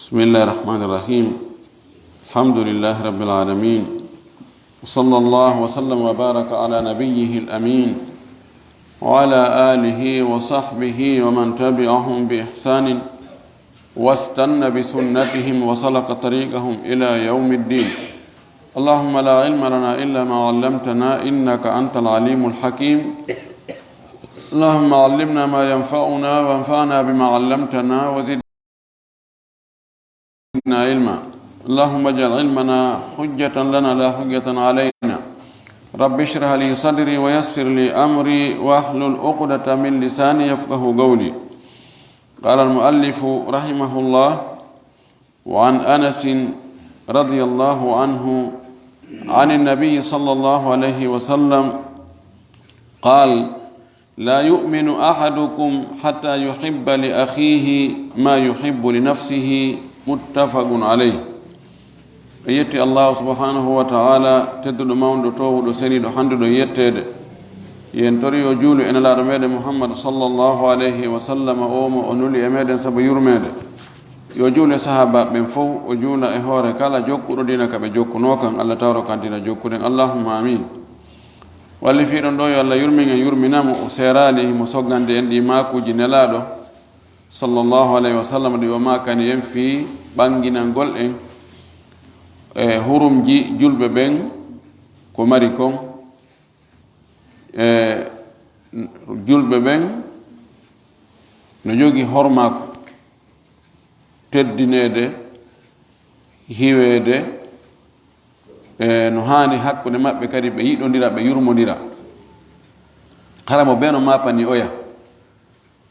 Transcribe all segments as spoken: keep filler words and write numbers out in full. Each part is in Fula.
بسم الله الرحمن الرحيم. الحمد لله رب العالمين. وصلى الله وسلم وبارك على نبيه الأمين وعلى آله وصحبه ومن تبعهم بإحسان واستن بسنتهم وسلك طريقهم إلى يوم الدين. اللهم لا علم لنا إلا ما علمتنا إنك أنت العليم الحكيم. اللهم علمنا ما ينفعنا وانفعنا بما علمتنا وزدنا علما. اللهم اجعل علمنا حجة لنا لا حجة علينا. رب اشرح لي صدري ويسر لي أمري واحلل عقدة من لساني يفقه قولي. قال المؤلف رحمه الله: وعن أنس رضي الله عنه عن النبي صلى الله عليه وسلم قال: لا يؤمن أحدكم حتى يحب لأخيه ما يحب لنفسه. متفق عليه. En yetti Allahu subhanahu wa ta'ala, tedduɗo, mawɗo, toowuɗo, seniiɗo, handuɗo e yetteede. Yen tori yo juulu e Nelaaɗo meɗen Muhammad sallallahu alayhi wa sallam, o mo o nuli e meɗen sabu yurmeede. Yo juulu e sahaabaaɓe ɓen fow, o juula e hoore kala jokkuɗo diina ka ɓe jokkunoo kan, Allah tawro kan diina jokkuɗen. Allahumma amin. Walli fiiɗon ɗo, yo Allah yurmin en, yurmina mo, o seeraali himo soggande en ɗi maakuuji Nelaaɗo sallallahu alayhi wa sallam, ɗi o maakani en fii ɓanginangol en e hurumji julɓe ɓen ko mari kon. E julɓe ɓen no jogii hormaaku, teddineede, hiweede, e no haani hakkunde maɓɓe kadi, ɓe yiɗondira, ɓe yurmondira. Hara mo bee no maapani oya.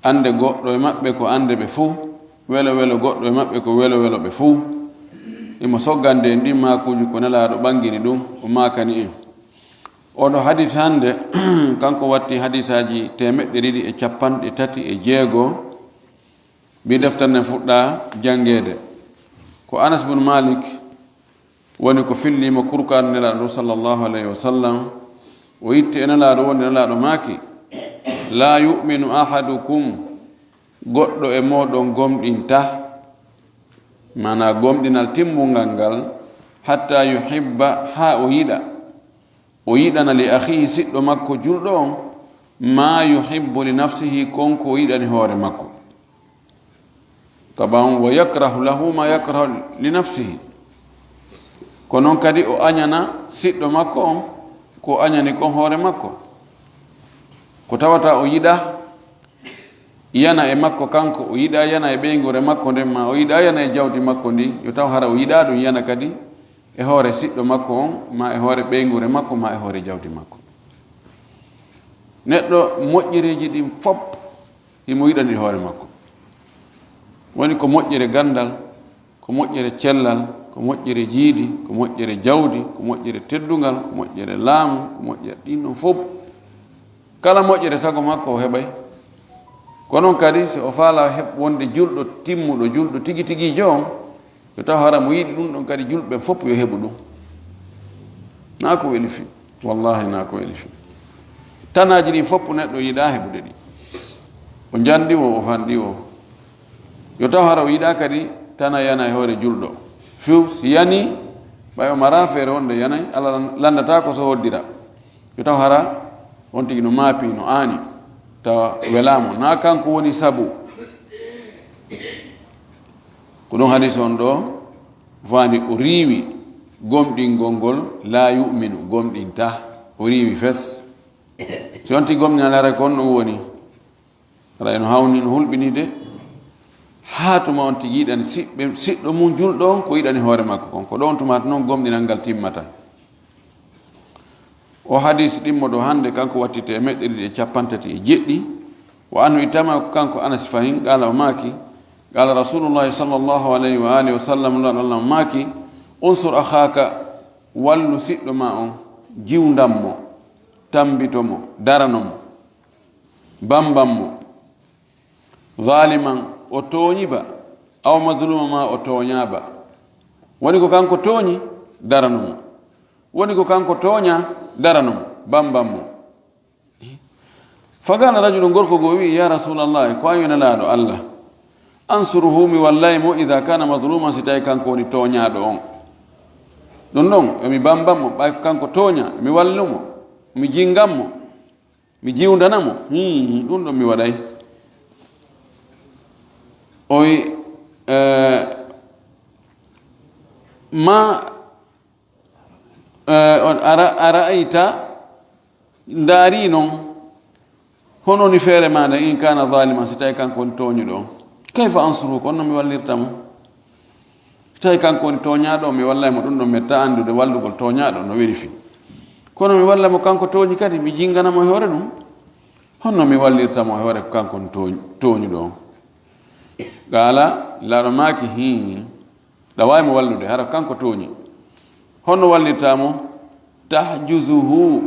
Annde goɗɗo e maɓɓe ko annde ɓe fuu, welo welo goɗɗo e maɓɓe ko welo welo ɓe fuu. Himo soggande en ɗin maakuuji ko Nelaaɗo ɓangini ɗum, o maakani en. Oɗo hadis hannde, kanko watti hadisaaji teemeɗɗe ɗiɗi e capanɗe tati e jeego. Ɓii deftere nden fuɗɗa janngeede. Ko Anas bun Malik woni ko filliimo kurkaari Nelaaɗo ndu sallallahu alayhi wa sallam. O yitti e Nelaaɗo wonde Nelaaɗo maaki: "La yu'minu ahadukum, goɗɗo e mooɗon gomɗinta, maanaa gomɗinal timmungal ngal, hatta yuhibba, haa o yiɗa, o yiɗana li akhihi, siɗɗo makko julɗo on, ma yuhibbu li nafsihi, kon ko o yiɗani hoore makko." Taban, wa yakrahu lahu ma yakrahu li nafsihi. Ko non kadi o añana siɗɗo makko on ko o añani kon hoore makko. Ko tawata o yiɗa yana e makko kanko, o yiɗa yana e ɓeynguure makko nden, ma o yiɗa yana e jawdi makko ndin, yo taw hara o yiɗa ɗum yana kadi e hoore siɗɗo makko on, ma e hoore ɓeynguure makko, ma e hoore jawdi makko. Neɗɗo moƴƴereeji ɗin fop himo yiɗani hoore makko. Woni ko moƴƴere ganndal, ko moƴƴere cellal, ko moƴƴere jiidi, ko moƴƴere jawdi, ko moƴƴere teddungal, ko moƴƴere laamu, ko moƴƴere ɗin ɗon fop. Kala moƴƴere sago makko o heɓay. Ko non kadi, si o faala heɓ wonde julɗo timmuɗo, julɗo tigi tigiijo on, yo taw hara mo yiɗi ɗum ɗon kadi, julɓe fof yo heɓu ɗum. Na ko weli fi. Wallahi, na ko weli fi. Tanaaji ɗin fof neɗɗo yiɗa heɓude ɗi. O njandi o, o fandi o. Yo taw hara o yiɗa kadi tana yana e hoore julɗo. Fiw, si yani, ɓay o mara feere wonde yanay, Alla lan-, lanndata ko so hoddira. Yo taw hara on tigi no maapi, no aani, tawa welaamo. Na kanko woni sabu. Ko ɗum hadis on ɗo faandi, o riiwi gomɗingol ngol, "La yu'minu", gomɗinta. O riiwi fes. Si on tigi gomɗinal, haray ko on ɗum woni. Haray no hawni, no hulɓini de. Haa tuma on tigi yiɗani siɓɓe, siɗɗo mum julɗo on ko yiɗani hoore makko kon. Ko ɗon tuma non gomɗinal ngal timmata. O hadis ɗimmo ɗo hannde, kanko watti teemeɗɗe ɗiɗi e capanɗe tati e jeɗɗi. Wa anhu, ittama ko kanko Anas fahin, qala, o maaki, qala Rasulullahi sallallahu alayhi wa alihi wa sallam, Nulaaɗo Allah maaki, "Unsur akhaka, wallu siɗɗo ma on, jiwndan mo, tambito mo, darano mo, bamban mo, zaliman, o tooñi ba, aw mazluman, ma o tooña ba." Woni ko kanko tooñi, darano mo. Woni ko kanko tooña, darano mo, bamban mo. Faqala rajulun, gorko goo wi'i, "Ya Rasulallah, ko an yo Nelaaɗo Allah, Ansuruhu, mi wallay mo, ida kana madluman, si tawi kanko woni tooñaaɗo on. Ɗum ɗon, yo mi bamban mo, ɓay ko kanko tooña, mi wallu mo, mi jingan mo, mi jiwndana mo. Hii, ɗum ɗon mi waɗay. Oy, eh, ma, eh, on ara, a ra'ayta, ndaari non, hono ni feere ma nde, in kana zaliman, si tawi kanko woni tooñuɗo on. Kayfa ansuru, ko honno mi wallirta mo? Si tawi kanko woni tooñaaɗo, mi wallay mo, ɗum ɗon metta anndude wallugol tooñaaɗo, no weli fii. Kono mi walla mo kanko tooñi kadi, mi jingana mo e hoore ɗum. Honno mi wallirta mo e hoore ko kanko woni tooñ-, tooñuɗo on? Qaala, Laaɗo maaki, hii, ɗa waawi mo wallude, hara kanko tooñi. Honno wallirta mo? Tahjuzuhu,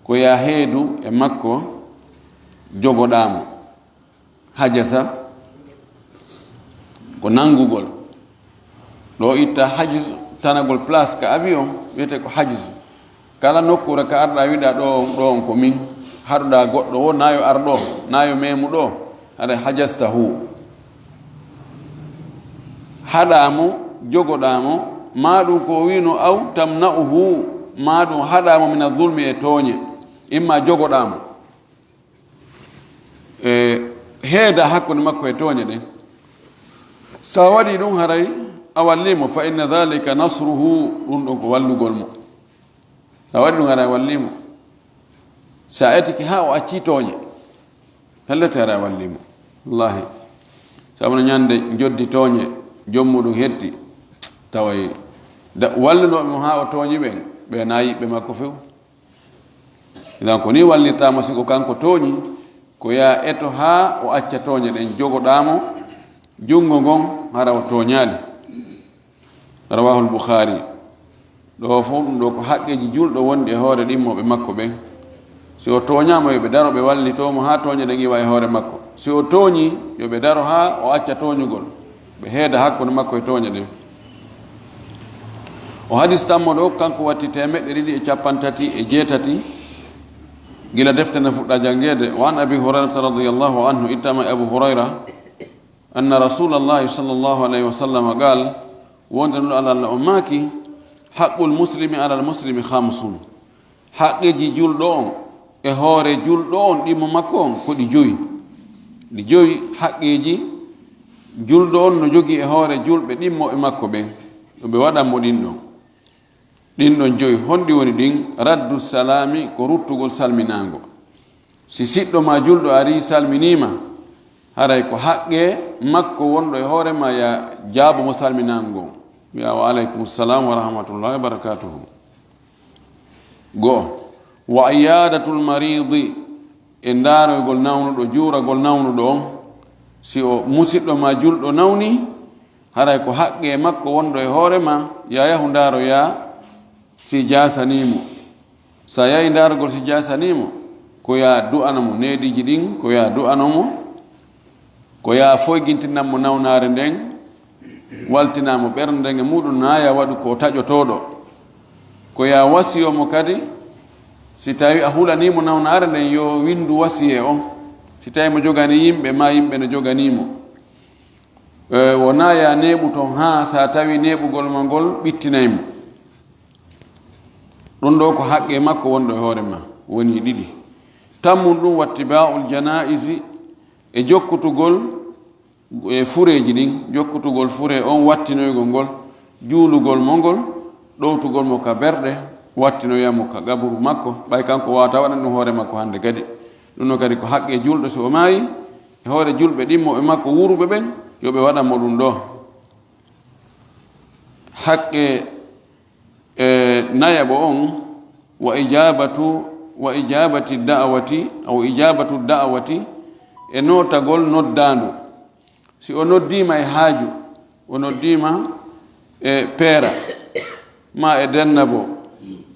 ko ya heedu e makko, jogoɗaa mo. Hajasa, ko nanngugol. Ɗo itta hajus, tanagol place ka avion, wiyete ko hajus. Kala nokkuure ka arɗa wiɗa ɗo on, ɗo on ko min, haɗuɗa goɗɗo wo, na yo ar ɗo, na yo meemu ɗo, haɗa hajasta hu. Haɗa mo, jogoɗa mo, ma ɗum ko o wino, aw tamna'uhu, ma ɗum haɗa mo mina zulmi e tooñe, imma jogoɗa mo. E heeda hakkunde makko e tooñe ɗen. Sa waɗi ɗum haray a walli mo, fa inna dhalika nasruhu, ɗum ɗon ko wallugol mo. Sa waɗi ɗum haray a walli mo. Sa etiki ha o acci tooñe, hellete haray a walli mo. Wallahi. Sabu no ñande joddi tooñe, jom muɗum hetti, taway da-, wallunooɓe mo ha o tooñi ɓen, ɓe na yiɓɓe makko few. Idan ko ni wallirta mo si ko kanko tooñi, ko ya eto haa o acca tooñe ɗen, jogoɗaa mo junngo ngon, hara o tooñaali. Rawahul Bukhari. Ɗo fof ɗum ɗo ko haqqeeji julɗo wonɗi e hoore ɗimmooɓe makko ɓen. Si o tooñaama, yo ɓe daro ɓe wallitoo mo haa tooñe ɗen iwa e hoore makko. Si o tooñi, yo ɓe daro haa o acca tooñugol. Ɓe heeda hakkunde makko e tooñe ɗen. O hadis tammo ɗo, kanko watti teemeɗɗe ɗiɗi e cappanɗe tati e jeetati, gila defte na fuɗɗa janngeede. Wa an Abi Hurayrata radiyallahu anhu, ittama e Abu Hurayra, anna Rasulallahi sallallahu alayhi wa sallam qaal, wonde Nulaaɗo Allah on maaki, haqqul muslimi alal muslimi khamsun. Haqqeeji julɗo on e hoore julɗo on, ɗimmo makko on, ko ɗi joyi. Ɗi joyi haqqeeji julɗo on no jogii e hoore julɓe ɗimmo e makko ɓen, ɗo ɓe waɗan mo ɗin ɗon. Ɗin ɗon joyi, honɗi woni ɗin? Raddu salaami, ko ruttugol salminaango. Si siɗɗo ma julɗo arii salminiima, haray ko haqqe makko wonɗo e hoore ma, ya jaabo mo salminaango ngon. Wi'a, "Wa alaykum salam wa rahmatullahi wa barakatuhu." Go'o, wa iyadatul maridi, e ndaaroygol nawnuɗo, juuragol nawnuɗo on. Si o musiɗɗo ma julɗo nawni, haray ko haqqe makko wonɗo e hoore ma, ya yahu ndaaroya si jaasanii mo. Sa yahi ndaargol si jaasanii mo, ko ya du'ana mo, neediiji ɗin, ko ya du'ano mo, ko ya foygintinan mo nawnaare nden, waltina mo ɓernde nden e muɗum, na ya waɗu ko taƴotooɗo. Ko ya wasiyo mo kadi, si tawi a hulanii mo nawnaare nden, yo winndu wasiye on. Si tawi mo joganii yimɓe, ma yimɓe no joganii mo. E, wona ya neeɓu ton haa sa tawi neeɓugol ma ngol ɓittinay mo. Ɗum ɗo ko haqqe makko wonɗo e hoore ma, woni ɗiɗi. Tammun ɗum, wattiba'ul janaizi, e jokkutugol e fureeji ɗin, jokkutugol fure on, wattinoygol ngol, juulugol mo ngol, ɗowtugol mo ka berɗe, wattinoya mo ka qaburu makko, ɓay kanko wawata waɗan ɗum hoore makko hannde kadi. Ɗum no kadi ko haqqe julɗo, si o maayi, e hoore julɓe ɗimmoɓe makko wuuruɓe ɓen, yo ɓe waɗan mo ɗum ɗo. Haqqe, e, nayaɓo on, wa ijabatu, wa ijabati da'wati, aw ijabatu da'wati, e nootagol noddaandu. Si o noddiima e haaju, o noddiima e peera, ma e dennabo,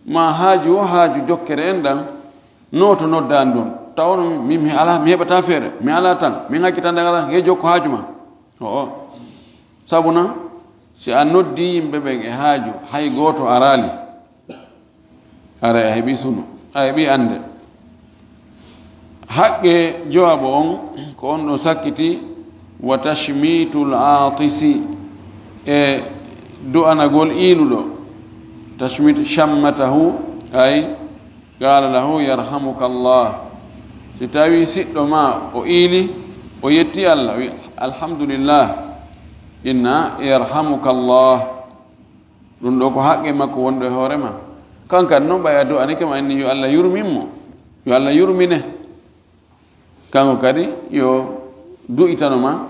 ma haaju o haaju jokkere en ɗan, nooto noddaandu on. Taw on mi, mi alaa, mi heɓataa feere, mi alaa tan, min hakkitande alaa, he jokku haaju ma. O'o. Sabuna, si a noddii yimɓe ɓen e haaju, hay gooto araali, haray a heɓii sunu, a heɓii annde. Haqqe jowaɓo on, ko on ɗon sakkiti, Wa tashmitul aatisi, e du'anagol iiluɗo. Tashmit shammatahu, ay qala lahu yarhamuka Allah. Si tawi siɗɗo ma o iili, o yetti Allah, wi alhamdulillah, inna yarhamuka Allah. Ɗum ɗo ko haqqe makko wonɗo e hoore ma. Kanko kadi noon ɓay a du'anike ma inni yo Allah yurmin mo, yo Allah yurmine. Kanko kadi yo du'itano ma,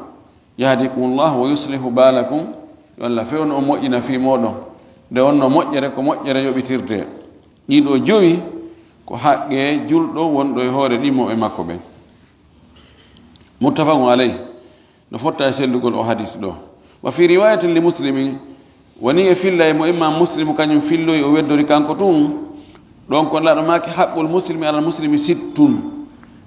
yahdikumullah wa yuslihu balakum, yo Allah fewnu o moƴƴina fii mooɗon. Nde wonno moƴƴere ko moƴƴere yoɓitirte. Ɗiɗo jowi ko haqqe julɗo wonɗo e hoore ɗimmo e makko ɓen. Muttafaqun alayh. No fotta e sellugol o hadis ɗo. Wa fi riwayatin li muslimin, woni e filla e mo imam muslimu kañum filloyi o weddori kanko tun. Ɗon ko laɗo maaki haqqul muslimi alal muslimi sittun.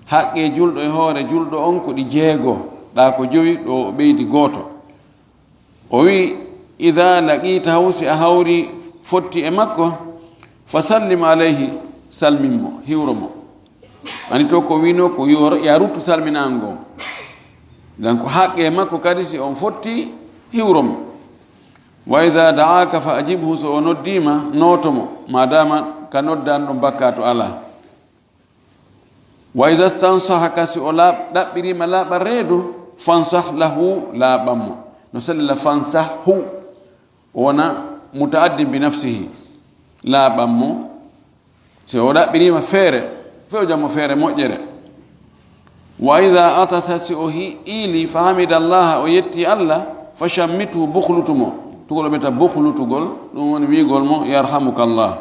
Haqqe julɗo e hoore julɗo on ko ɗi jeego, ɗa ko jowi ɗo o ɓeydi gooto. O wi, ida laqitahu, si a hawri fotti e makko, fa sallim alayhi, salmin mo, hiwro mo. Ani to ko wino ko yo, ya ruttu salminaango ngon. Dan ko haqqe makko kadi si on fotti hiwro mo. Wa ida da'aka fa ajibhu, so o noddima, nooto mo, madama ka noddan ɗum bakkaatu ala. Wa ida stansahaka, si o laaɓ-, ɗaɓɓirima laaɓa reedu, fansah lahu, laaɓan mo. No sellila fansahhu, o wona muta'addin bi nafsihi. Laaɓan mo, si o ɗaɓɓirima feere, fewjan mo feere moƴƴere. Wa ida atasa, si o hi-, iili, fa hamidallaha, o yetti Allah, fa shammithu, bukhlutu mo. Tugol o ɓeta bukhlutugol, ɗum woni wiigol mo, yarhamukallah.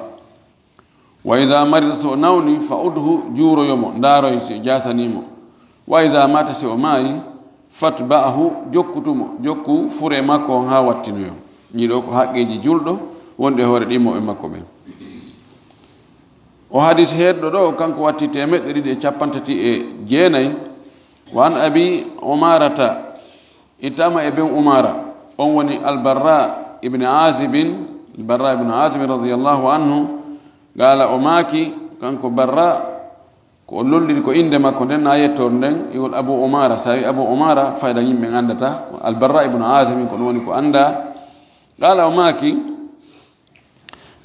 Wa ida marida, si o nawni, fa udhu, juuroyo mo, ndaaroy si o jaasanii mo. Wa ida mata, si o maayi, fatba'ahu, jokkutu mo, jokku fure makko on haa wattinoyo. Ɗii ɗoo ko haqqeeji julɗo wonɗi e hoore ɗimmoɓe makko ɓen. O hadis heedɗo ɗoo, kanko watti teemeɗɗe ɗiɗi e cappanɗe tati e jeenay. Wa an Abi Umarata, ittama e ben Umara, on woni Albarra ibn Azibin, Albarra ibn Azibin radiyallahu anhu, qala, o maaki, kanko Barra, ko o lolliri ko innde makko nden, na yettoor nden, iwol Abu Umara. Sa wi Abu Umara, fayda yimɓe anndata, ko Albarra ibn Azibin, ko ɗum woni ko annda. Qala, o maaki,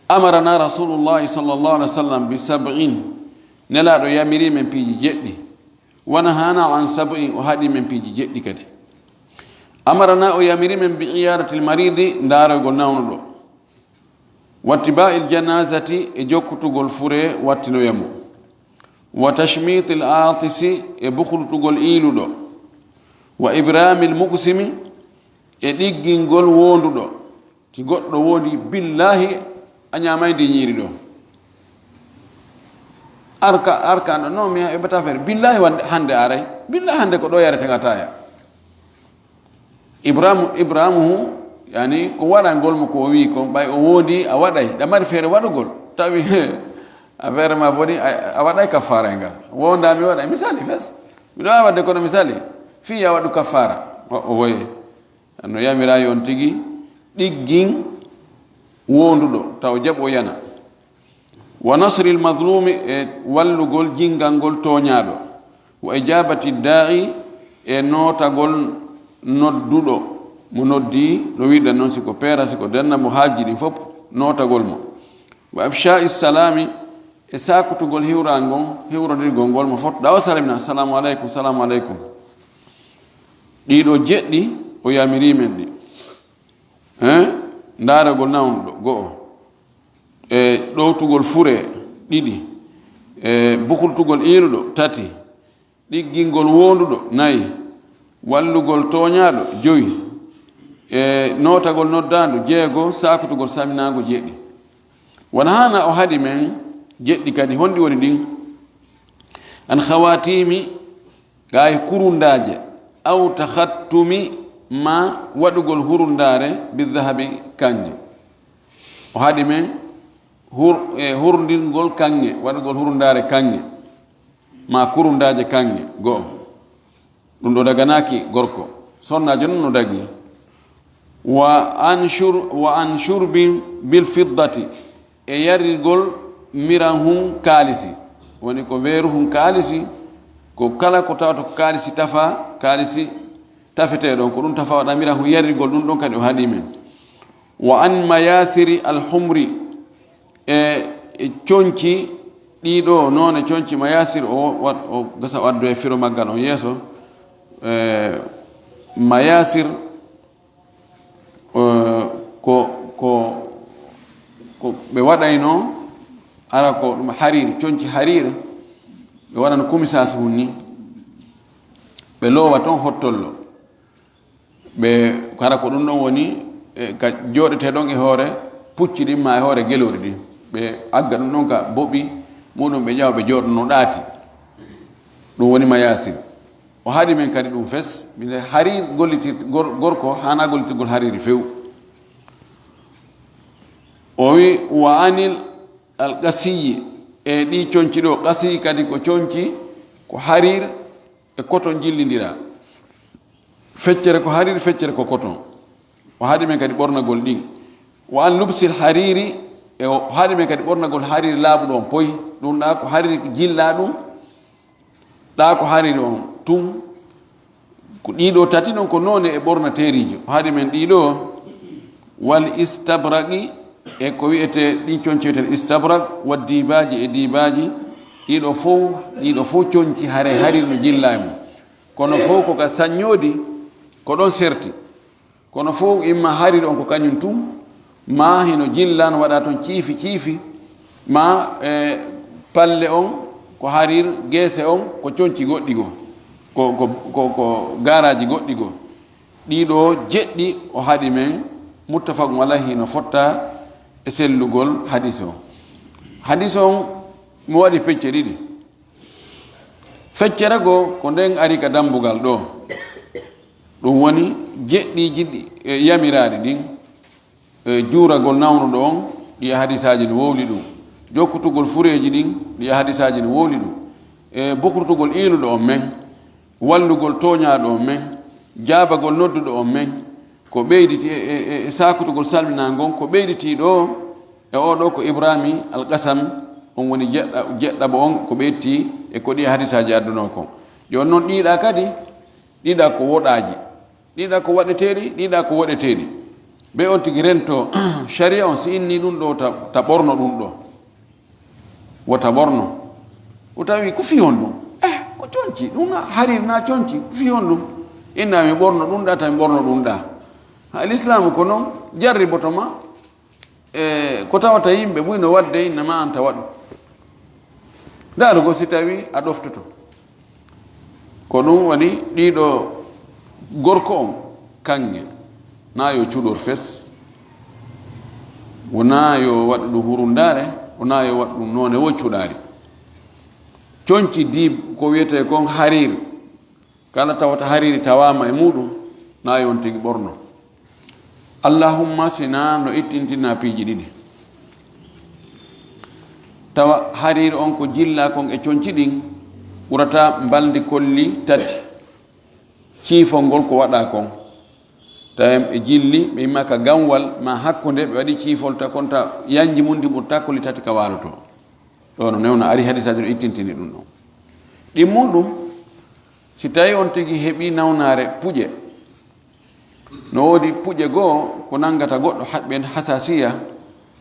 amarana Rasulullahi sallallahu alaihi wasallam bi sab'in. Nelaaɗo yamiri men piiji jeɗɗi. Wa nahana an sab'in, o haɗi men piiji jeɗɗi kadi. Amarana, o yamiri men bi iyadatil maridi, ndaarogol nawnuɗo. Wattiba'il janazati, e jokkutugol fure wattinoya mo. Wa tashmitil atisi, e bukhlutugol iiluɗo. Wa ibramil muqsimi, e ɗiggingol wonduɗo. Si goɗɗo wondi, billahi, a ñaamay ndi ñiiri ɗo. Arka, arka, no, no, mi heɓata feere. Billahi, wande, hande aray. Billahi, hande ko ɗo yarete ngataya. Ibrahim, Ibrahimu, yani, ko waɗangol mo ko o wi ko, ɓay o wondi, a waɗay, ɗa mari feere waɗugol. Tawi, a feere ma boni, a, a waɗay kaffara e ngal. Wonda mi waɗay. Misali, fes. Miɗo wawi waɗde kono misali. Fii ya waɗu kaffara. O, o woye. No yamira yon tigi ɗiggin wonduɗo, taw jaɓo yana. Wa nasril mazlumi, e wallugol jinngangol tooñaaɗo. Wa ijabati da'i, e nootagol nodduɗo, mo noddi, no wiɗen noon, si ko peera, si ko denna, mo haajji ɗin fof, nootagol mo. Wa ifsha'i salami, e sakutugol hiwra ngon, hiwrodirgol ngol mo fof. Ɗa o salamina, "Assalamu aleykum, salamu aleykum." Ɗiɗo jeɗɗi o yamiri men ɗi. Hein? Ndaaragol nawnuɗo, go'o. E ɗowtugol fure, ɗiɗi. E bukultugol iiluɗo, tati. Ɗiggingol wonduɗo, nayi. Wallugol tooñaaɗo, joyi. E nootagol noddaandu, jeego. Sakutugol saminaango, jeɗɗi. Wona hana o haɗi men jeɗɗi kadi. Honɗi woni ɗin? An khawatimi, gaa e kurundaaje, aw takhattumi, ma waɗugol hurundaare, bidahabi, kaŋŋe. O haɗi men hur-, e hurndingol kaŋŋe, waɗugol hurundaare kaŋŋe, ma kurundaaje kaŋŋe, go'o. Ɗum ɗo daganaaki gorko. Sonnaajo noon no dagi. Wa an shur-, wa an shurbin bil fiddati, e yarirgol miran hun kaalisi. Woni ko weeru hun kaalisi, ko kala ko tawata ko kaalisi tafa, kaalisi tafetee ɗon, ko ɗum tafa waɗamira ko yarrigol ɗum ɗon kadi o haɗi men. Wa an mayasiri alhumri, e, e conci ɗiɗo, noone conci mayasir, o, wa-, o gasa waddu e firo maggal on yeeso. E, mayasir, e, ko, ko, ko ɓe waɗayno, ara ko ɗum hariri, conci hariri, ɓe waɗano kumisas hun ni, ɓe loowa ton hottollo. Ɓe kara ko ɗum ɗon woni, e, ka jooɗetee ɗon e hoore pucci ɗin ma e hoore gelooɗi ɗin. Ɓe agga ɗum ɗon ka boɓi muɗum, ɓe ƴawa ɓe jooɗono ɗaati. Ɗum woni mayasir. O haɗi men kadi ɗum fes, minde harir gollitir-, gor-, gorko hana gollitirgol hariri few. O wi, wa anil al qasiyi, e ɗi conci ɗo, qasiyi kadi ko conci, ko harir e koton jillindira. Feccere ko hariri, feccere ko koton. O haɗi men kadi ɓornagol ɗin. Wa an lubsil hariri, e o haɗi men kadi ɓornagol hariri laaɓuɗo on poy. Ɗum ɗa ko hariri jilla ɗum, ɗa ko hariri on tun. Ko ɗiɗo tati ɗon ko noone e ɓornateeriiji. O haɗi men ɗiɗo. Wal istabraqi, e ko wi'ete ɗi conci wi'eten istabrak, wa dibaji e dibaji. Ɗiɗo fow, ɗiɗo fow conci hare hariri no jilla e mum. Kono fow ko ka saññoodi, ko ɗon serti. Kono fow imma hariri on ko kañum tun, ma hino jilla no waɗa ton ciifi ciifi, ma, e, palle on ko harir, geese on ko conci goɗɗi goo, ko, ko, ko, ko gaaraaji goɗɗi goo. Ɗiɗo jeɗɗi o haɗi men, muttafaqun alayhi, no fotta e sellugol hadis o. Hadis on mo waɗi pecce ɗiɗi. Feccere goo ko nden ari ka dambugal ɗo. Ɗum woni jeɗɗiiji ɗi, e, yamiraaɗi ɗin, e, juuragol nawnuɗo on, ɗi e hadisaaji no wowli ɗum. Jokkutugol fureeji ɗin, ɗi e hadisaaji no wowli ɗum. E, bukrutugol iiluɗo on men, wallugol tooñaaɗo on men, jaabagol nodduɗo on men, ko ɓeyditi e, e, e, e saakutugol salminaango on, ko ɓeyditii ɗo, e oo ɗoo ko Ibrahimi Alkasam, on woni jeɗɗa-, jeɗɗaɓo on, ko ɓe itti e ko ɗi hadisaaji addunoo kon. Jooni noon ɗiiɗaa kadi, ɗiiɗaa ko woɗaaji, ɗiiɗaa ko waɗeteeɗi, ɗiiɗaa ko woɗeteeɗi. Ɓe on tigi rento, sharia on si inni ɗum ɗo ta, ta ɓorno ɗum ɗo. Wota ɓorno. O tawi ko fii honɗum? Eh, ko conci, ɗum na hariri na conci, ko fii honɗum? Inna mi ɓorno ɗum ɗa, tawi mi ɓorno ɗum ɗa. Ha, Lislaamu ko noon, jarriboto ma, e ko tawata yimɓe buy no waɗde, inna ma an ta waɗu. Ndaarugol si tawi a ɗoftoto. Ko ɗum waɗi ɗiɗo gorko on, kaŋŋe, na yo cuɗor fes, wona yo waɗu ɗum hurundaare, wona yo waɗu ɗum noone wo cuɗaari. Conci diib ko wiyetee kon hariir, kala tawata hariiri tawaama e muuɗum, na yo on tigi ɓorno. Allahumma, si na no ittintina piiji ɗiɗi. Tawa hariiri on ko jillaa kon e conci ɗin, ɓurata mbalndi kolli tati. Ciifol ngol ko waɗaa kon. Tawi e jilli, ɓe imma ka gamwal, ma hakkunde, ɓe waɗi ciifol ta kon ta yanji mum ndi ɓurta kolli tati ka waalotoo. Ɗo no newna ari hadisaaji no ittintini ɗum ɗon. Ɗimmun ɗum, si tawi on tigi heɓi nawnaare puƴe, no woodi puƴe goo ko nangata goɗɗo haɓɓen hasasiya,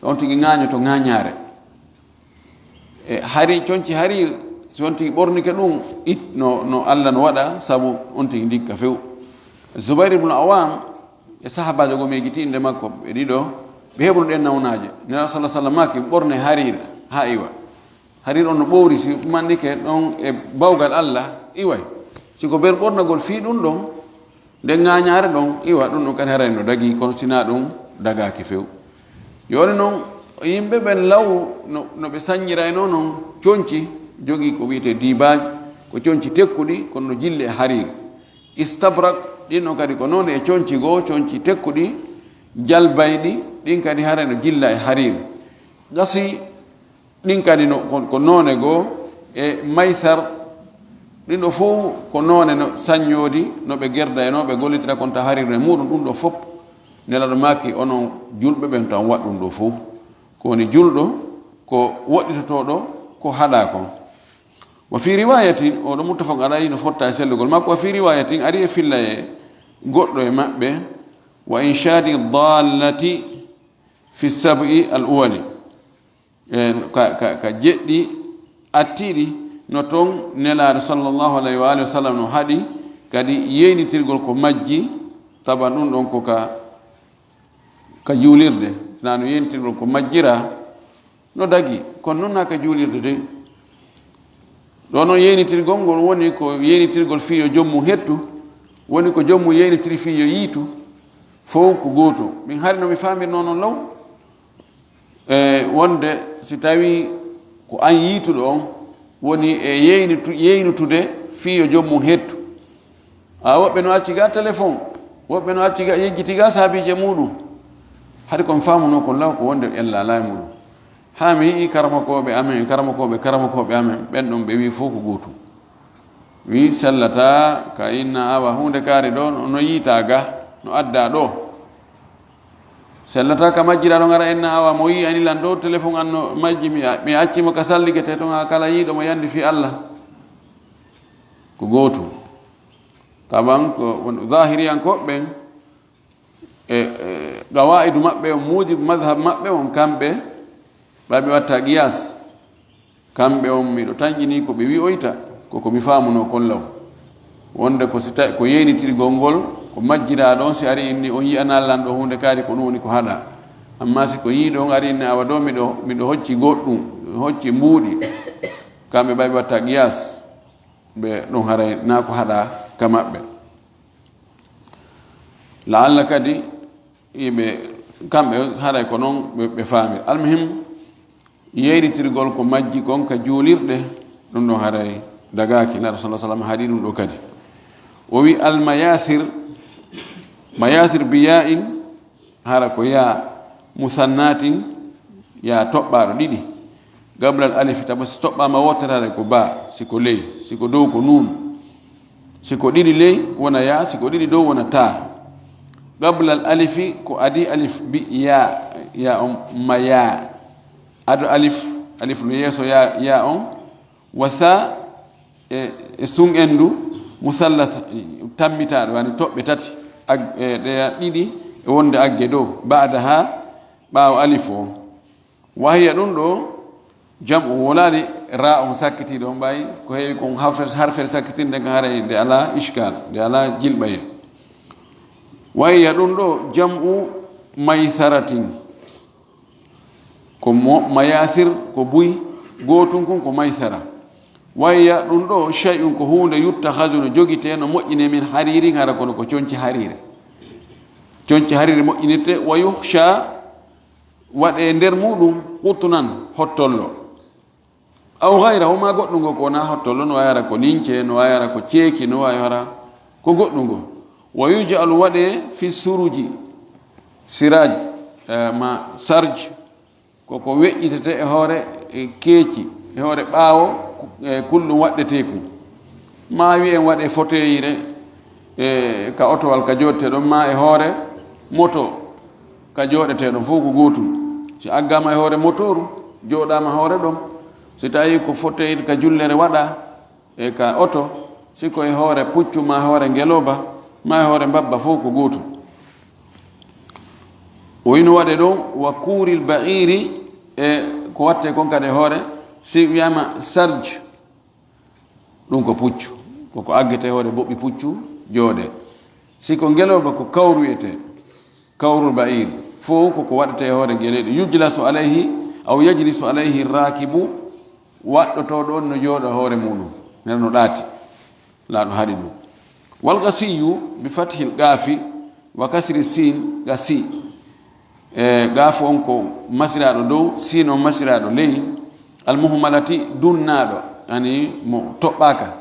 on tigi ŋaañoto ŋaañaare. E hari, conci hari, si on tigi ɓornike ɗum, it no, no Alla no waɗa, sabu on tigi ndikka few. Zubair ibn Awam e sahabaajo goo mi yejjiti innde makko, ɓe ɗiɗo, ɓe heɓuno ɗen nawnaaje. Nela sallallahu alaihi wasallam maaki, ɓorne hariir, haa iwa. Hariir on no ɓowri, si mannike ɗon e bawgal Alla, iway. Si ko ber ɓornagol fii ɗum ɗon, nde ŋaañaare ɗon, iwa, ɗum ɗon kadi haray no dagii, kono si na ɗum dagaaki few. Jooni noon, yimɓe ɓen law no, no ɓe saññiraynoo noon conci, jogii ko wiyetee dibaaj, ko conci tekkuɗi, kono no jilli e hariir. Istabrak, ɗin noon kadi ko noone e conci goo, conci tekkuɗi, jalbayɗi, ɗin kadi haray no jilla e hariir. Gasi, ɗin kadi no, ko, ko noone goo, e maysar, ɗin ɗo fow ko noone no saññoodi, no ɓe gerda e no ɓe gollitira kon ta hariir e muuɗum, ɗum ɗo fof. Nelaaɗo maaki, onon julɓe ɓen, tan waɗ ɗum ɗo fow. Ko woni julɗo, ko woɗɗitotooɗo, ko haɗaa kon. Wa fii riwaayatin, oo ɗo muttafaq alayhi no fotta e sellugol makko, wa fii riwaayatin, ari e fillaaye, goɗɗo e maɓɓe, wa inshadi dallati fi sab'i al uwali, e ka, ka, ka jeɗɗi attiɗi, no toon Nelaaɗo sallallahu alayhi wa alihi wa sallam no haɗi kadi yeynitirgol ko majji. Taban ɗum ɗon ko ka, ka juulirde, sinaa no yeynitirgol ko majjira, no dagi, kono noon naa ka juulirde de. Ɗo noon yeynitirgol ngol woni ko yeynitirgol fii yo joom mum hettu, woni ko joom mum yeynitiri fii yo yiitu, fof ko gootum. Min hari no mi faamirnoo noon law, e wonde si tawii ko aan yiituɗo on, woni e yeynitu-, yeynutude fii yo joom mum hettu. A woɓɓe no acci ga téléphone, woɓɓe no acci ga yejjiti ga saabiije muɗum. Hari kon faamunoo kon law ko wonde en laalaa e muɗum. Haa mi yi'i karamokooɓe amen, karamokooɓe, karamokooɓe amen, ɓen ɗon ɓe wi'i fof ko gootum. Wi'i sellataa ka inna awa huunde kaari ɗo, no yiitaa ga, no addaa ɗo. Sellataa ka majjiraaɗo ngara inna awa mo yi'i ani lan ɗo téléphone an no majji, mi, mi acci mo ka salligete ton haa kala yiiɗo mo yandi fii Allah. Ko gootum. Taban ko won zahiriyankooɓe ɓen, e, e, qawaidu maɓɓe on, mujib madhab maɓɓe on, kamɓe ɓay ɓe watta qiyas. Kamɓe on miɗo tanƴini ko ɓe wi'oyta, ko ko mi faamunoo kon law. Wonde ko si tawi ko yeynitirgol ngol, ko majjiraaɗo on, si ari inni on yi'anaa lan ɗo huunde kaari, ko ɗum woni ko haɗaa. Amma si ko yiiɗo on ari inni awa ɗo miɗo, miɗo hocci goɗɗum, hocci mbuuɗi, kamɓe ɓay ɓe watta qiyas. Ɓe ɗum haray naa ko haɗaa ka maɓɓe. Laalla kadi yimɓe kamɓe haray ko noon ɓe, ɓe faamir. Almuhim, yeynitirgol ko majji kon ka juulirɗe, ɗum ɗon haray dagaaki. Nelaaɗo sallallahu alaihi wasallam haɗi ɗum ɗo kadi. O wi almayasir, mayasir biya'in, hara ko yaa musannatin, yaa toɓɓaaɗo ɗiɗi. Gablal alifi, tabo si toɓɓaama wootere, hara ko baa, si ko ley, si ko dow ko nuun. Si ko ɗiɗi ley, wona yaa, si ko ɗiɗi dow, wona taa. Gablal alifi, ko adii alif bi yaa, yaa on mayaa. Ado alif, alif no yeeso yaa, yaa on. Wa saa, e, e sun en du, musallasa, tammitaaɗo, yani toɓɓe tati, ag-, e, ɗeya ɗiɗi, e wonde agge dow, ba'daha, ɓaawo alif o. Wahiya ɗum ɗo, jam'u wolaali ra on sakkitiiɗo on ɓay, ko heewi kon harfe, harfere sakkitinde kan haray nde alaa ishkal, nde alaa jilɓaye. Wahiya ɗum ɗo, jam'u maysaratin. Ko mo-, mayasir, ko buy, gootun kun ko maysara. Wahiya ɗum ɗo, shay'un ko huunde, yuttakhazu no jogitee, no moƴƴinee, min hariirin, hara kono ko conci hariire. Conci hariire moƴƴinirte, wa yuhsha, waɗee nder muɗum, qutnan, hottollo. Aw ghayrahu, ma goɗɗum ngo ko wonaa hottollo, no waawi hara ko lince, no waawi hara ko ceeki, no waawi hara ko goɗɗum ngo. Wa yuj'alu, waɗee, fi suruji, siraj, eh, ma sarj, ko ko weƴƴitete e hoore, e keeci, e hoore ɓaawo, ku-, e kulɗum waɗɗetee kun. Ma wi'en waɗee foteyire, e ka otowal ka jooɗetee ɗon, ma e hoore moto ka jooɗetee ɗon, fof ko gootum. Si aggaama e hoore motooru, jooɗaama hoore ɗon. Si tawii ko foteyire ka jullere waɗaa, e ka oto, si ko e hoore puccu, ma hoore ngelooba, ma e hoore mbabba, fof ko gootum. O ino waɗe ɗon, wa kuuril ba'iri, e ko watte kon kadi e hoore, si wiyaama sarj, ɗum ko puccu, ko ko aggete hoore boɓɓi puccu, jooɗe. Si ko ngelooba, ko kawru wiyetee, kawrul ba'ir, fof ko ko waɗetee e hoore ngeleeɗi. Yujlasu alayhi, aw yajlisu alayhi rakibu, waɗɗotooɗo on no jooɗa hoore muɗum, nena no ɗaati. Laaɗo haɗi ɗum. Wal gasiyu bi fathil gafi wa kasri sin, gasi. E gafu on ko masiraaɗo dow, sin on masiraaɗo ley, al muhmalati, dunnaaɗo, yani mo toɓɓaaka.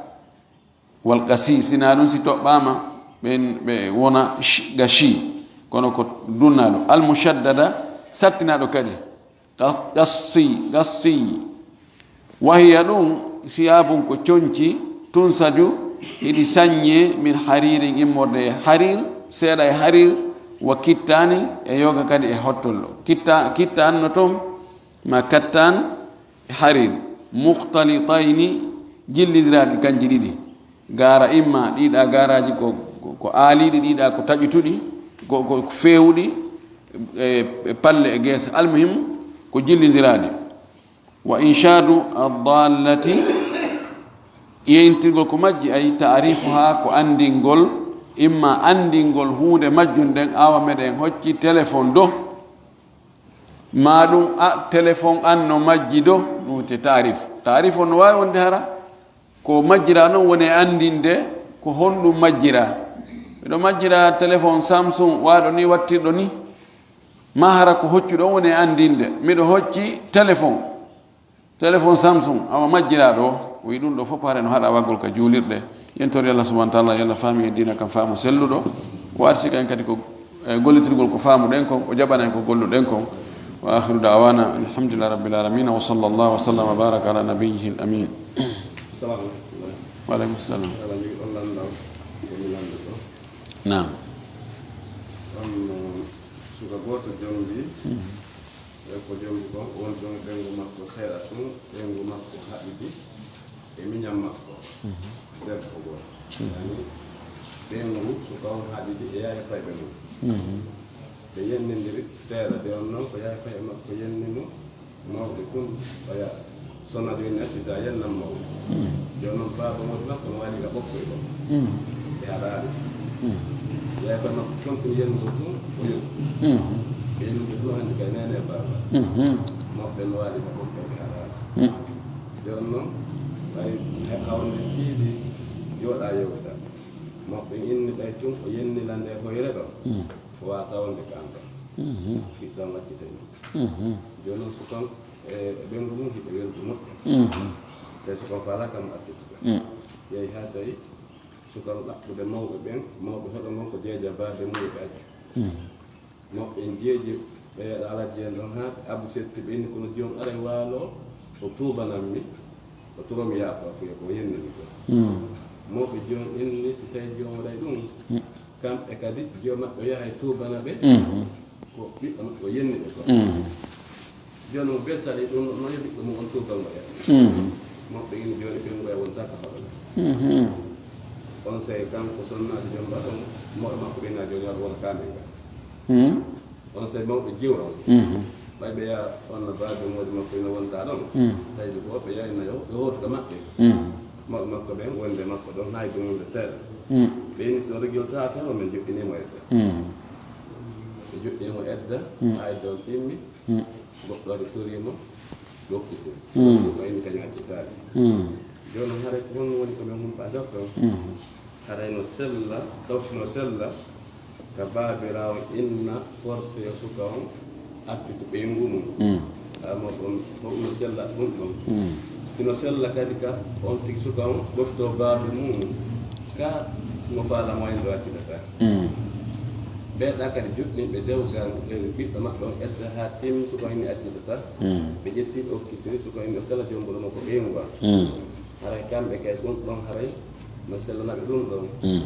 Wal gasi, sinaa ɗum si toɓɓaama, ɓen ɓe wona sh-, gashi, kono ko dunnaaɗo. Al mushaddada, sattinaaɗo kadi. Qa-, qassi, qassi. Wahiya ɗum, siyabun ko conci, tunsaju, hiɗi saññee, min hariirin immorde e hariir, seeɗa e hariir, wa kittaani, e yoga kadi e hottollo. Kitta-, kittaan no toon, ma kattaan e hariir. Muqtalitayni, jillindiraaɗi kanji ɗiɗi. Gaara imma, ɗiɗa gaaraaji ko ko, ko aaliiɗi ɗiɗa, ko taƴutuɗi, ko, ko feewuɗi, e, e palle e geese. Almuhim, ko jillindiraaɗi. Wa inshadu addallati, yeyintirgol ko majji, ay taarifuha, ko anndingol, imma anndingol huunde majjum nden, awa meɗen hocci téléphone do, ma ɗum a téléphone an no majji do, ɗum wiyete taarif. Taarif on no waawi wonde hara ko majjira non woni e anndinde ko honɗum majjira. Miɗo majjira téléphone Samsung waaɗo ni, wattirɗo ni, ma hara ko hoccuɗo on woni e anndinde. Miɗo hocci téléphone, téléphone Samsung, awa majjiraaɗo o, o wi ɗum ɗo fof hare no haɗa waggol ka juulirɗe. Yen tori Allah subhanahu wa ta'ala, yo Allah faami en diina kan faamu selluɗo. O arsi kan kadi ko, e, gollitirgol ko faamuɗen kon, o jaɓana en ko golluɗen kon. Wa akhiru da'wana alhamdulillahi rabbil alamin, wa sallallahu wa sallam wa baraka ala nabiyyihil amin. Salamu alaikum. Wa alaikum salam. Ala mi on landal, ko mi landal ɗo. Naam. On, uh, suka gooto jombi. Mhm. E ko jombi kon, won ɗon ɓeyngu makko seeɗa tun, ɓeyngu makko haɓidi e miñan makko. Mhm. Debbo gooto. Mhm. Yani, ɓeyngu suka on haɓidi e yaye fayɓe mum. Mhm. Ɓe yennindiri seeɗa, de on non ko yaye fayɓe makko yenni mo, mawɓe tun, oya sonna jooni accita yennan mawɓe. Mm. Jooni non baaba woni makko no waali ka ɓokkoy ɗo. Mm. Ɓe haɗaali. Mm. Yaye fayɓe makko continue yennugo tun, o yoɓi. Mm. Ɓe yennuɓe tun hannde kay nene e baaba. Mhm. Mawɓe no waali ka ɓokkoy ɓe haɗaali. Mm. Jooni non, ɓay he hawnde tiiɗi jooɗa yewta. Mawɓe inni ɓay tun o yenni lande hoyre ɗo. Mm. Ko waata wonde ko an ɗon. Mhm. Ɓiɗɗo an accitay ɗum. Mhm. Jooni noon sukan e, e ɓeyngu mum hiɓe weldi moƴƴa. Mhm. Tawi sukan faalaaka mo accitude. Mm. Yehi haa tawi sukan ɗaɓɓude mawɓe ɓen, mawɓe hoɗo ngon ko jeeja baade mum ɓe accu. Mm. Mawɓe en jeeji ɓe alajji en ɗon haa ɓe abu setti ɓe inni kono joom aray waalo o tuubanan mi, o turo mi yaafa fuye ko yennani ko. Mm. Mawɓe joom inni si tawi joom waɗay ɗum, mm. Kamɓe kadi, jiyo maɓɓe yahay tuubana ɓe, mhm. Ko ɓiɗɗo maɓɓe o yenni ɓe ko. Mhm. Jooni mo bee sali ɗum, no yo ɓiɗɗo mum on tuubango en. Mhm. Moɓɓe ini jooni ɓe ngoya won saka hoɗo. Mhm. On sey kanko sonnaajo jom baɗon, moɗo makko ɓe na jooni waɗa wona kamen ga. Mhm. On sey mawɓe jiwron. Mhm. Ɓay ɓe yaa on no baajo moodi makko ina wonta ɗon. Mm. Tawi ɓe ko ɓe yayna yo, ɓe hootu ka maɓɓe. Mm. Mawɓe makko ɓen wonde makko ɗon, hay ɗum wonde seeɗa. Mm. Ɓe ini so regilta tan, o men joɗɗinimo edda. Mm. Ɓe joɗɗinimo edda, mm. Hay ɗon timmi, mm. Goɗɗo waɗi torimo, ɓe okkiti. Mm. So ɓayni kañum accitaali. Mm. Jooni haray ko honno woni ko men humpa darton? Mm. Haray no sella, taw si no sella, ka baabiraawo inna forcé yo suka on accude ɓeyngu mum. Mm. Haa mo ɗon, ko no sella ɗum ɗon. Mm. Hino sella kadi ka on tigi suka on ɓoftoo baaba mum. Ka si mo faala mo en ɗo accitata. Mm. Ɓeeɗa kadi joɗɗinɓe dewgal, ɓe ɓiɗɗo maɓɓe on edda haa timmi suka on inni accitata. Mm. Ɓe ƴetti ɓe okkitiri suka on inni o kala jombuɗo mo ko ɓeyngu am. Mm. Haray kamɓe kay ɗum ɗon haray no sellanaɓe ɗum ɗon. Mm.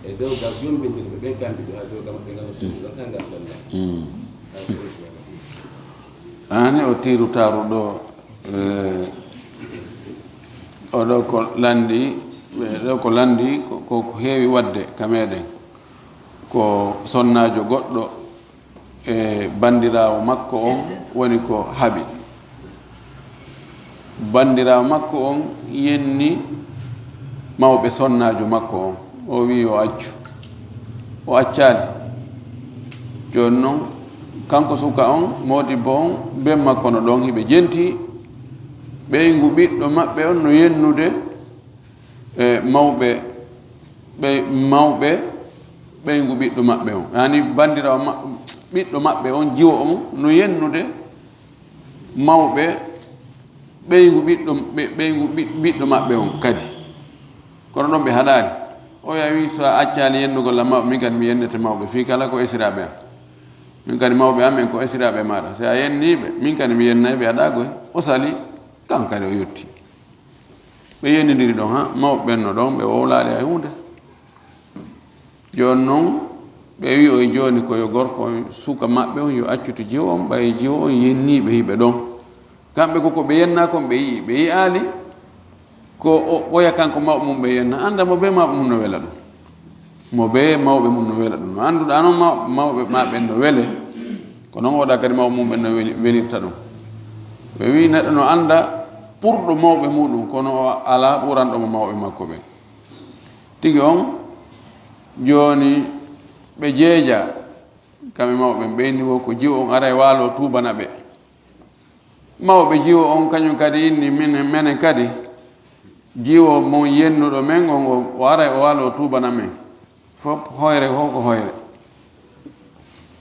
E dewgal jombindirɓe ɓen kamɓe ɗum, ha dewgal maɓɓe ngal no selli ɗon, kan ngal sella. Mm. Haray ko ɗum ɗon. Aani o tiiru taaru ɗo, eh, o ɗo ko landi, eh, ɗo ko landi ko, ko, ko heewi waɗde ka meɗen. Ko sonnaajo goɗɗo e banndiraawo makko on woni ko haɓi. Banndiraawo makko on yenni mawɓe sonnaajo makko on, o wi'i o accu. O accaali. Jooni non, kanko suka on, moodibbo on, ben makko no ɗon, hiɓe jenti. Ɓeyngu ɓiɗɗo maɓɓe on no yennude e mawɓe, ɓe, mawɓe ɓeyngu ɓiɗɗo maɓɓe on. Yaani banndiraawo ma-, ɓiɗɗo maɓɓe on, jiwo on, no yennude mawɓe ɓeyngu ɓiɗɗo, ɓe-, ɓeyngu ɓi-, ɓiɗɗo maɓɓe on kadi. Kono ɗon ɓe haɗaali. O yaa wi, "So a accaali yennugol am mawɓe, min kadi mi yennete mawɓe. Fii kala ko esiraaɓe am. Min kadi mawɓe am en ko esiraaɓe maaɗa. Si a yennii ɓe, min kadi mi yennay ɓe." Haɗaa koy. O sali, kan kadi o yotti. Ɓe yennindiri ɗon, ha, mawɓe ɓen no ɗon, ɓe wowlaali hay huunde. Jooni non, ɓe wi'oyi jooni ko yo gorko on, suka maɓɓe on, yo accutu jiwo on, ɓay jiwo on yennii ɓe hiɓe ɗon. Kamɓe ko, ko ɓe yennaa kon ɓe yi'i, ɓe yi'aali ko o, oya kanko mawɓe mum ɓe yenna, annda mo bee mawɓe mum no wela ɗum. Mo bee mawɓe mum no wela ɗum. No annduɗaa noon maw-, mawɓe maa ɓen no wele, ko noon oɗa kadi mawɓe mum ɓen no weli-, welirta ɗum. Ɓe wi'i neɗɗo no annda ɓurɗo mawɓe muɗum, kono o alaa ɓuranɗo mo mawɓe makko ɓen. Tigi on, jooni ɓe jeeja, kamɓe mawɓe ɓen, ɓe inni wo ko jiwo on aray waalo tuubana ɓe. Mawɓe jiwo on kañum kadi inni, minen, menen kadi, jiwo mon yennuɗo men on, o, o aray o waalo o tuubana men. Fof hoyre ko ko hoyre.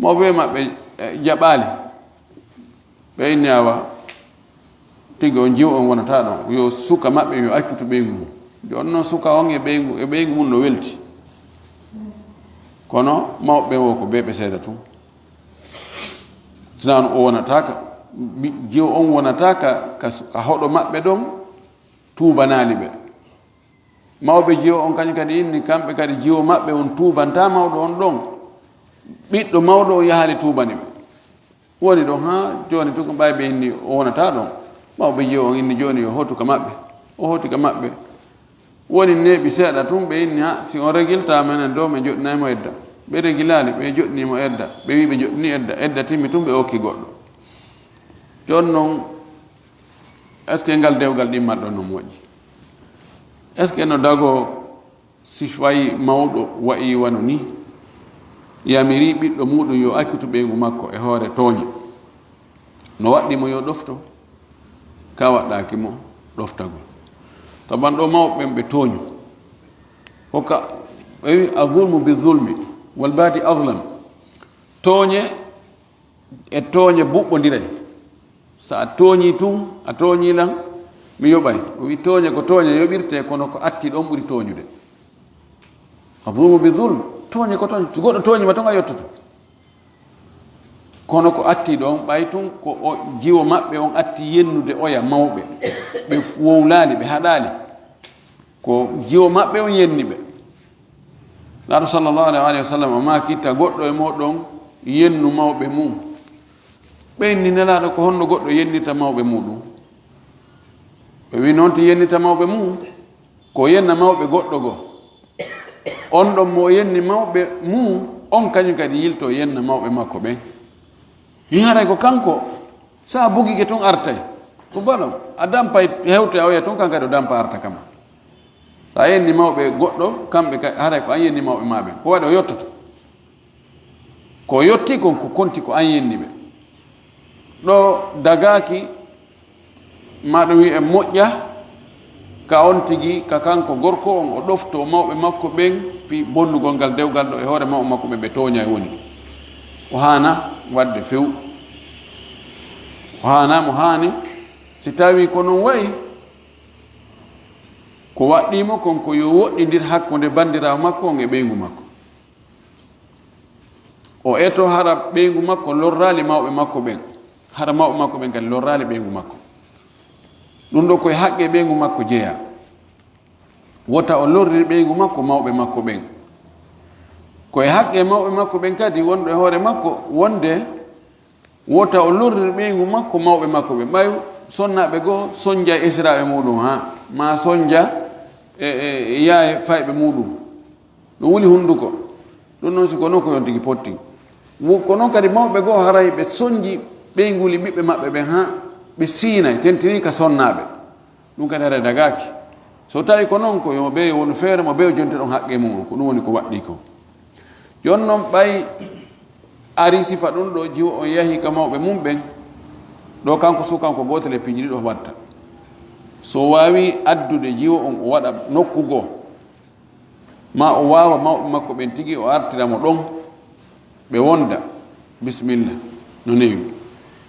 Mawɓe maɓɓe, eh, jaɓaali. Ɓe inni awa, tigi on jiwo on wonata ɗon. Yo suka maɓɓe yo accutu ɓeyngu mum. Jooni noon suka on e ɓeyngu, e ɓeyngu mum no welti. Kono mawɓe ɓen wo ko bee ɓe seeda tun. Sinaa o wonata ka, mi-, jiwo on wonata ka, ka su-, ka hoɗo maɓɓe ɗon tuubanaali ɓe. Mawɓe jiwo on kañum kadi inni, kamɓe kadi jiwo maɓɓe on tuubanta mawɗo on ɗon. Ɓiɗɗo mawɗo on yahaali tuubani ɓe. Woni ɗon haa jooni tun ko ɓay ɓe inni o wonata ɗon. Mawɓe jiwo on inni jooni yo hotu ka maɓɓe. O hoti ka maɓɓe. Woni neeɓi seeɗa tun, ɓe inni, "Ha, si on regilta menen ɗo, men joɗɗinay mo edda." Ɓe regilaali, ɓe joɗɗini mo edda. Ɓe wi'i ɓe joɗɗini edda. Edda timmi tun, ɓe okki goɗɗo. Jooni non, est-ce que ngal dewgal ɗimmat ɗon no moƴƴi? Est-ce que no dagoo si fayi mawɗo wa'i wano ni, yamiri ɓiɗɗo muɗum yo accutu ɓeyngu makko e hoore tooñe? No waɗɗii mo yo ɗofto, ka waɗɗaaki mo ɗoftagol. Taban ɗo mawɓe ɓen ɓe tooñu. Hokka, ɓe wi, "Azulmu bi zulmi, wal baadi azlam." Tooñe e tooñe buɓɓondiray. So a tooñii tun, a tooñii lan, mi yoɓay. O wi, "Tooñe ko tooñe yoɓirte, kono ko atti ɗon ɓuri tooñude." Azulmu bi zulm, tooñe ko tooñe. So goɗɗo tooñii ma tun, a yottoto. Kono ko atti ɗon, ɓay tun ko o jiwo maɓɓe on atti yennude oya mawɓe. Ɓe f-, wowlaali, ɓe haɗaali. Ko jiwo maɓɓe on yenni ɓe. Laaɗo sallallahu alaihi wa sallam o maaki, "Itta goɗɗo e mooɗon yennu mawɓe mum." Ɓe inni Nelaaɗo, "Ko honno goɗɗo yennirta mawɓe muɗum?" Ɓe wi, "Noon ti yennirta mawɓe mum, ko yenna mawɓe goɗɗo goo. On ɗon mo o yenni mawɓe mum, on kañum kadi yilto yenna mawɓe makko ɓen." Mi haray ko kanko, so a bugike tun artay. Ko baɗon, a dampay hewte a oya tun, kan kadi o dampa arta kama. So a yenni mawɓe goɗɗo, kamɓe ka-, haray ko an yenni mawɓe maa ɓen. Ko waɗi o yottoto? Ko o yotti kon, ko konti ko an yenni ɓe. Ɗo dagaaki, ma ɗum wi'e moƴƴa, ka on tigi, ka kanko gorko on, o ɗofto mawɓe makko ɓen fii bonnugol ngal dewgal ɗo e hoore mawɓe makko ɓen ɓe tooñay woni. O haana waɗde few. O haana mo haani, si tawi ko non wa'i, ko waɗɗii mo kon ko yo woɗɗindir hakkunde banndiraawo makko on e ɓeyngu makko. O eto hara ɓeyngu makko lorraali mawɓe makko ɓen. Hara mawɓe makko ɓen kadi lorraali ɓeyngu makko. Ɗum ɗo koye haqqe ɓeyngu makko jeyaa. Wota o lorrir ɓeyngu makko mawɓe makko ɓen. Koye haqqe mawɓe makko ɓen kadi wonɗo e hoore makko wonde wota o lorrir ɓeyngu makko mawɓe makko ɓen. Ɓay sonnaaɓe goo sonnjay esiraaɓe muɗum haa, maa sonnja e, e, e yaaye fayɓe muɗum. Ɗum wuli hunnduko. Ɗum noon si ko noon ko yon tigi potti. Wo-, ko noon kadi mawɓe goo haray ɓe sonnji ɓeynguuli ɓiɓɓe maɓɓe ɓen haa ɓe siinay, tentinii ka sonnaaɓe. Ɗum kadi haray dagaaki. So tawi ko noon ko yo ɓe wonu feere mo ɓe jonti ɗon haqqe mum on. Ko ɗum woni ko waɗɗii ko. Jooni noon ɓay ari sifa ɗum ɗo jiwo on yahi ka mawɓe mum ɓen, ɗo kanko sukan ko gootel e piiji ɗiɗo watta. So waawi addude jiwo on o waɗa nokku goo, ma o waawa mawɓe makko ɓen tigi o artira mo ɗon, ɓe wonda, bisimilla, no newi.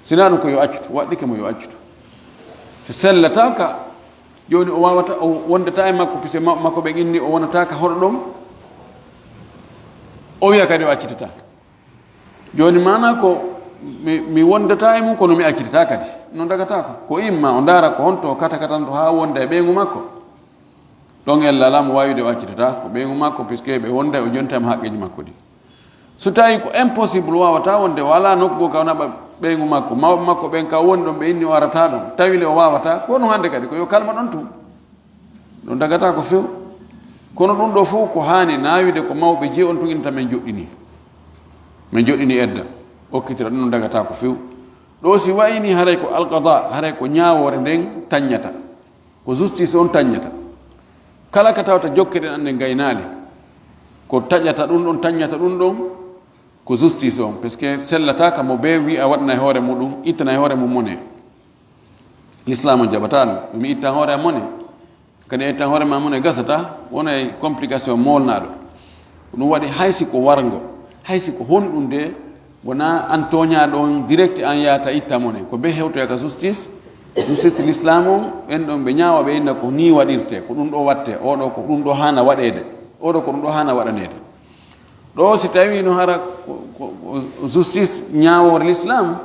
Sinaa ɗum ko yo accutu, waɗɗike mo yo accutu. So sellataaka, jooni o waawata, o wondata e makko, puisque mawɓe makko ɓen inni o wonataaka hoɗo ɗon, o wiya kadi o accitata. Jooni maanaa ko mi, mi wondata e mum, kono mi accitata kadi. No dagata ko. Ko imma o ndaara ko honto o kata katanto haa wonda e ɓeyngu makko. Ɗon ella alaa mo waawi de o accitata ko ɓeyngu makko, puisque ɓe wonda o jontaama haqqeeji makko ɗi. So tawi ko impossible, waawata wonde, o alaa nokku goo ka o naɓa ɓeyngu makko, mawɓe makko ɓen ka woni ɗon, ɓe inni o arata ɗon, tawi le o waawata, ko no hannde kadi, ko yo kalma ɗon tun. Ɗum dagata ko few. Kono ɗum ɗo fof ko haani naawide ko mawɓe jeyi on tun inta men joɗɗini. Men joɗɗini edda. Okkitira ɗum dagata ko few. Ɗo si wayni haray ko alqada, haray ko ñaawoore nden taññata. Ko justice on taññata. Kala ka tawata jokke ɗen annden gaynaali. Ko taƴata ɗum ɗon, taññata ɗum ɗon, ko justice on. Parce que sellata ka mo bee wi'a waɗana e hoore muɗum, ittana e hoore mum mone. L'islam on jaɓata ɗum. Mi itta hoore am mone. Kadi a ittan hoore ma mone gasata, wona e complication moolnaɗo. Ko ɗum waɗi hay si ko warngo, hay si ko honɗum de, wona an tooñaaɗo on direct an yahata itta mone. Ko be hewtoya ka justice, justice l'islam on, ɓen ɗon ɓe ñaawa ɓe inna ko ni waɗirte, ko ɗum ɗo watte, oɗo ko ɗum ɗo haana waɗeede, oɗo ko ɗum ɗo haana waɗaneede. Ɗo si tawi no hara ko, ko, ko justice ñaawoore l'islam,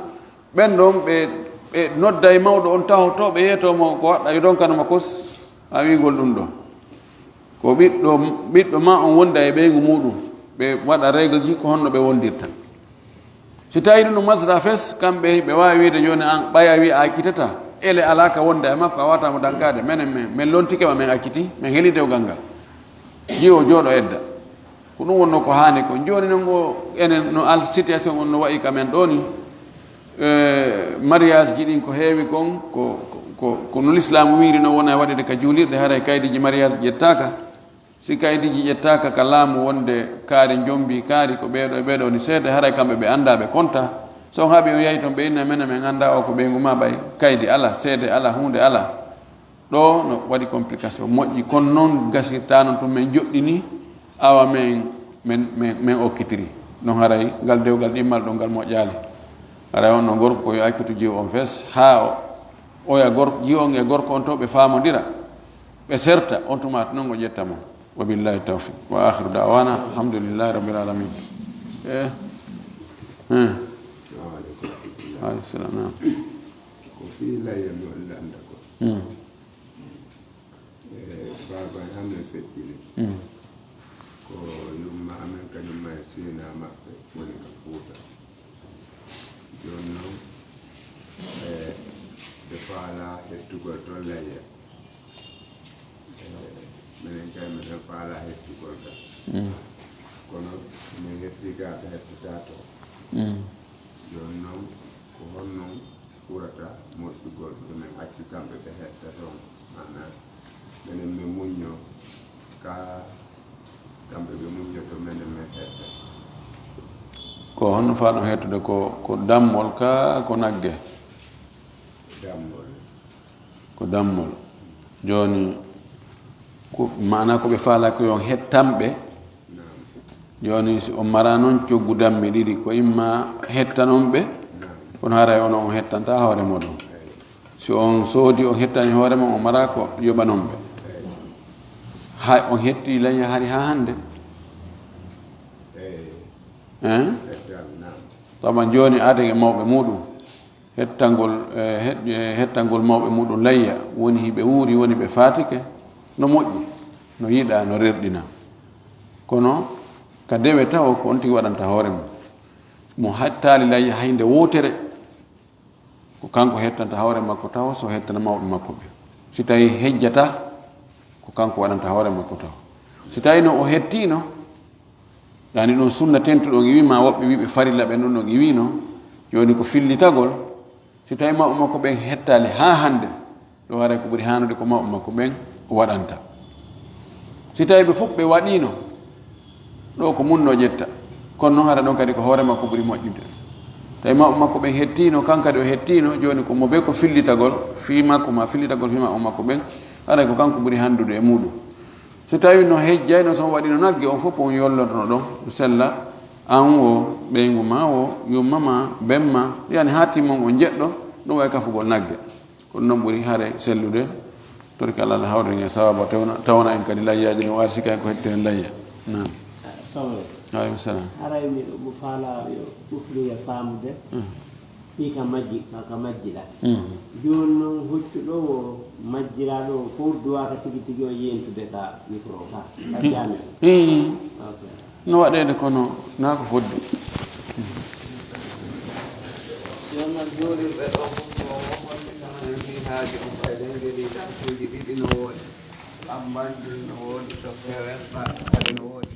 ɓen ɗon ɓe, ɓe nodda e mawɗo on tahoto, ɓe yeeto mo ko waɗɗa, yo donkano mo kos, a wi'gol ɗum ɗo. Ko ɓiɗɗo, ɓiɗɗo ma on wonda e ɓeyngu muɗum, ɓe waɗa règle ji ko honno ɓe wondirta. Si tawi ɗum ɗum masata fes, kamɓe ɓe waawi wi'de jooni an, ɓay a wi a accitata, ele alaa ka wonda e makko, a wata mo dankaade, menen men, men lontike ma, men acciti, men heli dewgal ngal. Jiwo jooɗo edda. Ko ɗum wonno ko haani ko. Jooni noon o, enen no al situation on no wayi ka men ɗo ni, eh, mariage ji ɗin ko heewi kon, ko, ko, ko, ko no l'islam wiiri no wona e waɗede ka juulirɗe, haray kaydiji mariage ƴettaaka. Si kaydiji ƴettaaka ka laamu wonde kaari jombi, kaari ko ɓeeɗo e ɓeeɗo ni seede, haray kamɓe ɓe annda ɓe konta. So on haɓi on yahi toon ɓe inna menen men annda o ko ɓeyngu ma ɓay kaydi ala, seede ala, huunde ala. Ɗo no waɗi complication moƴƴi, kono noon gasirta noon tun men joɗɗini, awa men, men, men, men okkitiri. Ɗon haray ngal dewgal ɗimmal ɗo ngal moƴƴaali. Haray on no gorko ko yo accitu jiwo on fes, haa o, oya gor-, jiwo on e gorko on to ɓe faamodira, ɓe serta, on tuma noon o ƴetta mo. Wa billahi tawfiq. Wa akhiru da'wana, alhamdulillahi rabbil alamin. Eh. Eh. Wa alaikum salam. Naam. Ko fii layya mi on lannda ko. Hmm. E, baaba en amen feƴƴini. Mm. Ko yumma amen kañum ma e sina maɓɓe woni ka Fuuta. Jooni noon, e, ɓe faala hettugol to layya. E, minen kay miɗen faala hettugol ka. Mm. Kono si min hetti ka, ɓe hettata to. Mm. Jooni noon, ko honno ɓurata moƴƴugol yo min accu kamɓe ɓe hetta toon, maanaa menen min muñño ka kamɓe ɓe muññoto, menen min hetta? Ko honno faaɗon hettude? Ko, ko dammol ka, ko nagge? Dammol. Ko dammol. Jooni, ko, maanaa ko ɓe faalaa ko yo on hettan ɓe. Naam. Jooni, si on maraa noon coggu dammi ɗiɗi, ko imma hettanon ɓe, naam, kono haray onon on hettanta hoore moɗon. Eey. Si on soodi, on hettani hoore mon, on maraa ko yoɓanon ɓe. Eey. Hay on hetti layya hari haa hannde? Eey. Hein? Hettan, naam. Tawa jooni aaden e mawɓe muɗum. Hettangol, eh, het-, eh, hettangol mawɓe muɗum layya, woni hiɓe wuuri, woni ɓe faatike, no moƴƴi, no yiɗaa, no rerɗinaa. Kono ka dewe taho, ko on tigi waɗanta hoore mum. Mo hettaali layya hay nde wootere, ko kanko hettanta hoore makko taho, so hettana mawɓe makko ɓe. Si tawi hejjata, ko kanko waɗanta hoore makko taho. Si tawi no o hettiino, yani ɗum sunna tentuɗo, on iwi ma woɓɓe wiɓe farilla ɓen ɗum ɗon iwino, jooni ko fillitagol. Si tawi mawɓe makko ɓen hettaali haa hannde, ɗo haray ko ɓuri haanude ko mawɓe makko ɓen o waɗanta. Si tawi ɓe fof ɓe waɗiino, ɗo ko mun no ƴetta. Kono noon hara ɗon kadi ko hoore makko ɓuri moƴƴude. Tawi mawɓe makko ɓen hettiino, kan kadi o hettiino, jooni ko mo be ko fillitagol, fii makko ma fillitagol fii mawɓe makko ɓen, haray ko kanko ɓuri hanndude e muɗum. So tawi no hejjayno, so on waɗino nagge, on fof on yollotono ɗon, no sella, an wo, ɓeyngu ma wo, yumma ma, ben ma, yani haa timmon on jeɗɗo, ɗum way kafugol nagge. Ko ɗum noon ɓuri hare sellude. Torki Allah, Allah hawren e sawabu, tawna, tawna en kadi layyaaji ɗin, o arsika en ko hettinen layya. Naam. Assalamu aleykum. Wa aleykum salam. Haray miɗo faalaa yo ɓufriya faamude. Hmm. Fii ka majji, ka, ka majjiɗaa. Mhm. Jooni noon, hoccuɗo o, majjiraaɗo o, ko duwaaka tigi tigi o yeentude ka mikro ka, ka jaami o? Mhm. Ok. No waɗeede kono, naa ko fodde. Jooni noon, jooɗirɓe ɗo, ko on fii haaji on, ɓay ɗen ngeli ɗaɓɓuuji ɗiɗi no woodi. Amman ɗum no woodi to pewel, kadi no woodi